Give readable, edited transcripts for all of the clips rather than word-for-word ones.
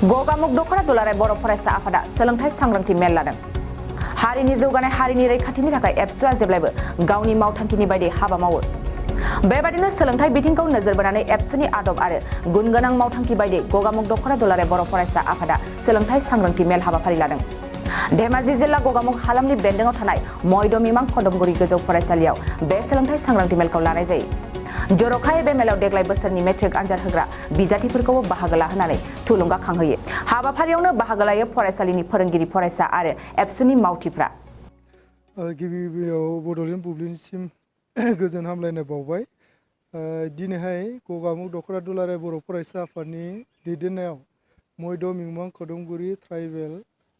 गगामुग दखना दुलाराय बर' फरायसा आफादा सोलोंथाइ सांग्रांथि मेल लादों। हारिनि जौगानाय हारिनि रैखाथिनि थाखाय एबसुआ जेब्लायबो गावनि मावथांखिनि बायदि हाबा मावो। बेबादिनो सोलोंथाइ बिथिंखौ नोजोर बोनानै एबसुनि आदब आरो गुनगोनां मावथांखि बायदि गगामुग दखना दुलाराय बर' फरायसा आफादा सोलोंथाइ सांग्रांथि मेल हाबाफारि लादों। धेमाजि जिल्ला गगामुग हालामनि बेन्दोंआव थानाय मयदमिमां कदमगुरि गोजौ फरायसालियाव बे सोलोंथाइ सांग्रांथि मेलखौ लानाय जायो। जर'खायै बे मेलाव देग्लाय बोसोरनि मेट्रिक आनजाद होग्रा बिजाथिफोरखौबो बाहागो लाहोनानै थुलुंगाखांहोयो। हाबाफारियावनो बाहागो लायो फरायसालिनि फोरोंगिरि फरायसा आरो एबसुनि मावथिफ्रा। गिबि गिबियाव बड'लेण्ड बुब्लिनिसिम गोजोन हामलायनाय बावबाय। दिनैहाय गगामुग दखना दुलाराय बर' फरायसा आफादनि दैदेननायाव मयदमिमां कदमगुरि ट्राइबेल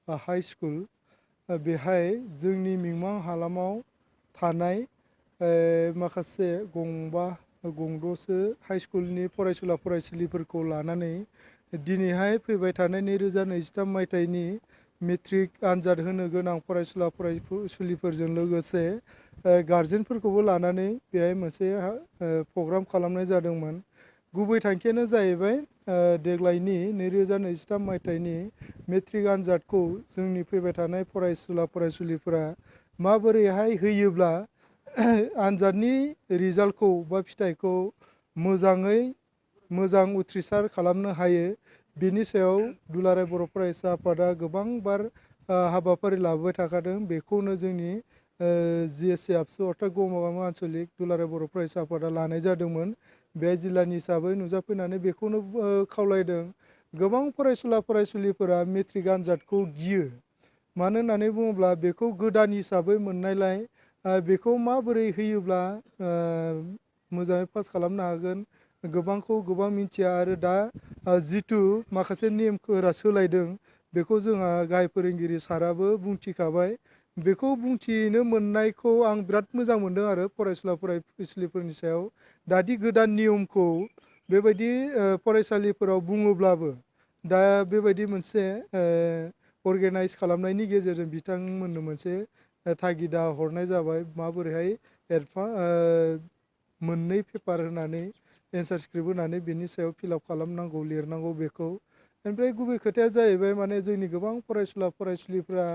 हाइ स्कुल बेहाय जोंनि मिमां हालामाव थानाय माखासे गंद'सो हाइ स्कुलनि फरायसुला फरायसुलिफोरखौ लानानै दिनैहाय फैबाय थानाय 2023 मायथाइनि मेट्रिक आनजाद होनो गोनां फरायसुला फरायसुलिफोरजों लोगोसे गारजेनफोरखौबो लानानै बेहाय मोनसे प्रग्राम खालामनाय जादोंमोन। गुबै थांखियानो जाहैबाय देग्लायनि 2023 मायथाइनि मेट्रिक आनजादखौ जोंनि फैबाय थानाय फरायसुला फरायसुलिफोरा माबोरैहाय होयोब्ला आनजादनि रिजाल्टखौ बा फिथाइखौ मोजां उथ्रिसार खालामनो हायो। बिनि सायाव दुलाराय बर' फरायसा आफादा गोबांबार हाबाफारि लाबोबाय थाखादों। बेखौनो जोंनि जिएससि आबसु अर्थात गगामुग आन्चलिक दुलाराय बर' फरायसा आफादा लानाय जादोंमोन। बे जिल्लानि हिसाबै नुजाफैनानै बेखौनो खावलायदों। गोबां फरायसुला फरायसुलिफोरा मेट्रिक आनजादखौ गियो। मानो होननानै बुङोब्ला बेखौ गोदान हिसाबै मोननायलाय बेखौ माबोरै होयोब्ला मोजाङै पास खालामनो हागोन गोबां मिथिया आरो दा जिथु माखासे नेमफोरा सोलायदों बेखौ जोंहा गाहाय फोरोंगिरि साराबो बुंथिखाबाय। बेखौ बुंथिनो मोननायखौ आं बिराद मोजां मोनदों आरो फरायसुला फरायसुलिफोरनि सायाव। दादि गोदान नियमखौ बेबायदि फरायसालिफोराव बुङोब्लाबो दा बेबायदि मोनसे अर्गेनाइज खालामनायनि गेजेरजों बिथांमोननो मोनसे थागिदा हरनाय जाबाय। माबोरैहाय मोननै पेपार होनानै एन्सार स्क्रिप्ट होनानै बेनि सायाव फिलआप खालामनांगौ लिरनांगौ बेखौ। ओमफ्राय गुबै खोथाया जाहैबाय माने जोंनि गोबां फरायसुला फरायसुलिफ्रा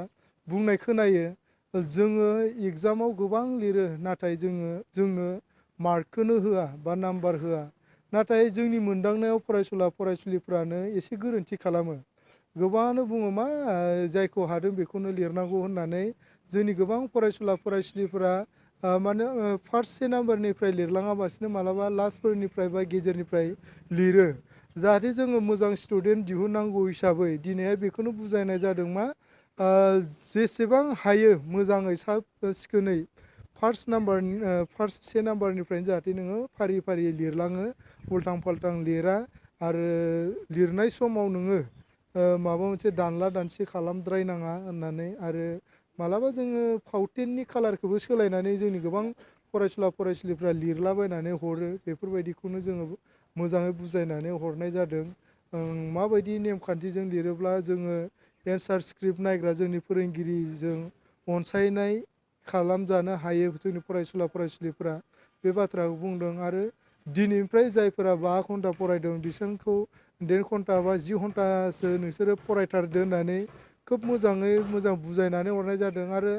बुंनाय खोनायो जोङो एगजामाव गोबां लिरो नाथाय जोंनो मार्कखौनो होआ बा नाम्बार होआ। नाथाय जोंनि मोनदांनायाव फरायसुला फरायसुलिफ्रानो एसे गोरोन्थि खालामो। गोबाङानो बुङो मा जायखौ हादों बेखौनो लिरनांगौ होननानै जोंनि गोबां फरायसुला फरायसुलिफोरा माने फार्स्ट 1 नाम्बारनिफ्राय लिरलाङाबासिनो मालाबा लास्टफोरनिफ्राय बा गेजेरनिफ्राय लिरो। जाहाथे जोङो मोजां स्टुडेन्ट दिहुननांगौ हिसाबै दिनैहाय बेखौनो बुजायनाय जादों मा जेसेबां हायो मोजाङै साब सिखोनै फार्स्ट 1 नाम्बारनिफ्रायनो जाहाथे नोङो फारि फारि लिरलाङो उल्टां फाल्टां लिरा आरो लिरनाय समाव नोङो माबा मोनसे दानला दानसि खालामद्रायनाङा होननानै। आरो मालाबा जोङो फावटेननि कालारखौबो सोलायनानै जोंनि गोबां फरायसुला फरायसुलिफ्रा लिरलाबायनानै हरो। बेफोरबायदिखौनो जोङो मोजाङै बुजायनानै हरनाय जादों। माबायदि नेमखान्थिजों लिरोब्ला जोङो एन्सार स्क्रिप्ट नायग्रा जोंनि फोरोंगिरिजों अनसायनाय खालामजानो हायो जोंनि फरायसुला फरायसुलिफ्रा बे बाथ्राखौ बुंदों। आरो दिनैनिफ्राय जायफोरा 5 घन्टा फरायदों बिसोरखौ 1.5 घन्टा बा 10 घन्टासो नोंसोरो फरायथारदो होननानै खोब मोजाङै मोजां बुजायनानै हरनाय जादों। आरो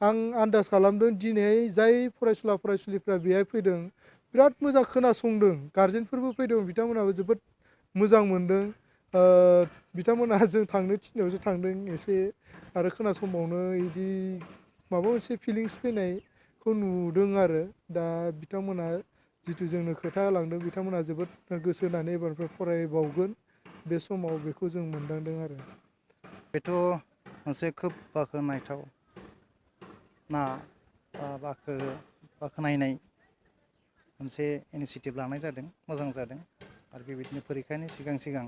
आं आन्दाज खालामदों दिनैहाय जाय फरायसुला फरायसुलिफ्रा बेहाय फैदों बिराद मोजां खोनासंदों। गारजेनफोरबो फैदों बिथांमोनहाबो जोबोद मोजां मोनदों। बिथांमोनहा जों थांनो थिननायावसो थांदों एसे आरो खोनासंबावनो बिदि माबा मोनसे फिलिंस फैनायखौ नुदों। आरो दा बिथांमोनहा जिथु जोंनो खोथा होलांदों बिथांमोनहा जोबोद गोसो होनानै एबारनिफ्राय फरायबावगोन बे समाव बेखौ जों मोनदांदों। आरो बेथ' मोनसे खोब बाख्नायथाव बाख्नायनाय मोनसे इनिसियेटिभ लानाय जादों, मोजां जादों। आरो बेबायदिनो फरिखानि सिगां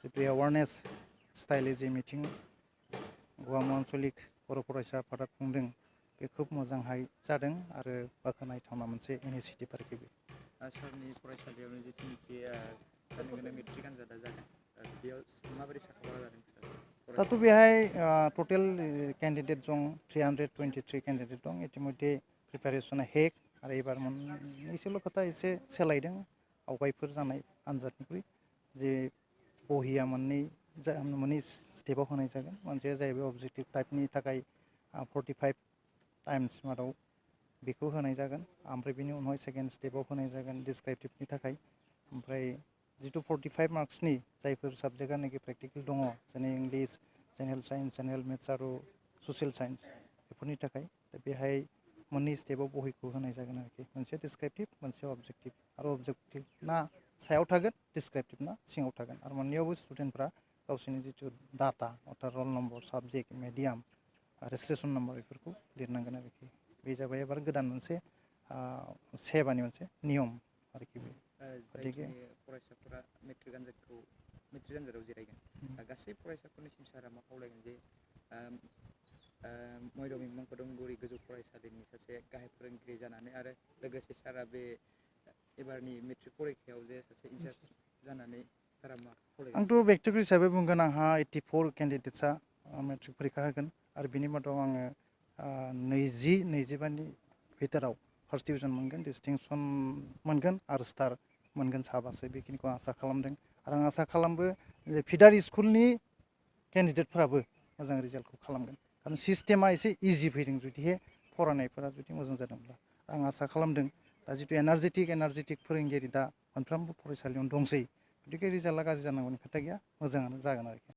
जितु एवारनेस स्टाइलै जे मिथिं गगामुग आन्चलिक बर' फरायसा आफादा खुंदों बे खोब मोजांहाय जादों आरो बाख्नायथावना मोनसे इनिसियेटिभ आरोखि बे। सारनि फरायसालियावनो जिथुनिखि जानो गोनां मेट्रिक आनजादा जादों बेयाव माबोरै साखाफारा जादों सार? दाथ' बेहाय टटेल केन्डिडेट दं 323 केन्डिडेट दं। इतिमध्य प्रिपारेसना हेक आरो एबार मोननैसोल' खोथा एसे सोलायदों आवगायफोर जानाय आनजादनिख्रुइ जे बहिया मोननै मोननै स्टेपाव होनाय जागोन मोनसेया जाहैबाय अबजेक्टिभ टाइपनि थाखाय 45 टाइम्स मादाव बेखौ होनाय जागोन ओमफ्राय बिनि उनावहाय सेकेन्ड स्टेपाव होनाय जागोन डिसक्रिपटिभनि थाखाय ओमफ्राय जिथु 45 मार्क्सनि जायफोर साबजेक्टआनोखि प्रेक्टिकेल दङ जेरै English general science general maths आरो ससियेल साइन्स बेफोरनि थाखाय दा बेहाय मोननै स्टेपाव बहिखौ होनाय जागोन आरोखि मोनसे डिसक्रिपटिभ मोनसे अबजेक्टिभ आरो अबजेक्टिभना सायाव थागोन डिसक्रिपटिभना सिङाव थागोन आरो मोननैयावबो स्टुडेन्टफ्रा गावसोरनि जिथु डाटा अर्थात रल number subject medium registration number बेफोरखौ लिरनांगोन आरोखि बे जाबाय एबार गोदान मोनसे सेबानि मोनसे नियम आरोखि बे गतिके फरायसाफोरा मेट्रिक आनजादाव जिरायगोन गासै फरायसाफोरनिसिम सारा मा खावलायगोन जे मयदमिन मंकदमगुरि गोजौ फरायसालिनि सासे गाहाय फोरोंगिरि जानानै आरो लोगोसे सारा बे एबारनि मेट्रिक परिखायाव जे सासे इनचार्ज जानानै सारा मा खावलायगोन? आंथ' बेक्तिगत हिसाबै बुंगोन आंहा 84 केन्डिडेट्सआ मेट्रिक परिखा होगोन आरो बिनि मादाव आङो 25नि भितराव फार्स्ट डिभिजन मोनगोन डिस्टिंसन मोनगोन आरो स्टार मोनगोन साबासो बेखिनिखौ आसा खालामदों आरो आं आसा खालामो जे फिडार स्कुलनि केन्डिडेटफोराबो मोजां रिजाल्टखौ खालामगोन खारन सिस्टेमा एसे इजि फैदों जुदिहे फरायनायफोरा जुदि मोजां जादोंब्ला आं आसा खालामदों दा जितु एनार्जेटिक फोरोंगिरि दा मोनफ्रोमबो फरायसालियावनो दंसै गतिके रिजाल्टआ गाज्रि जानांगौनि खोथा गैया मोजाङानो जागोन आरोखि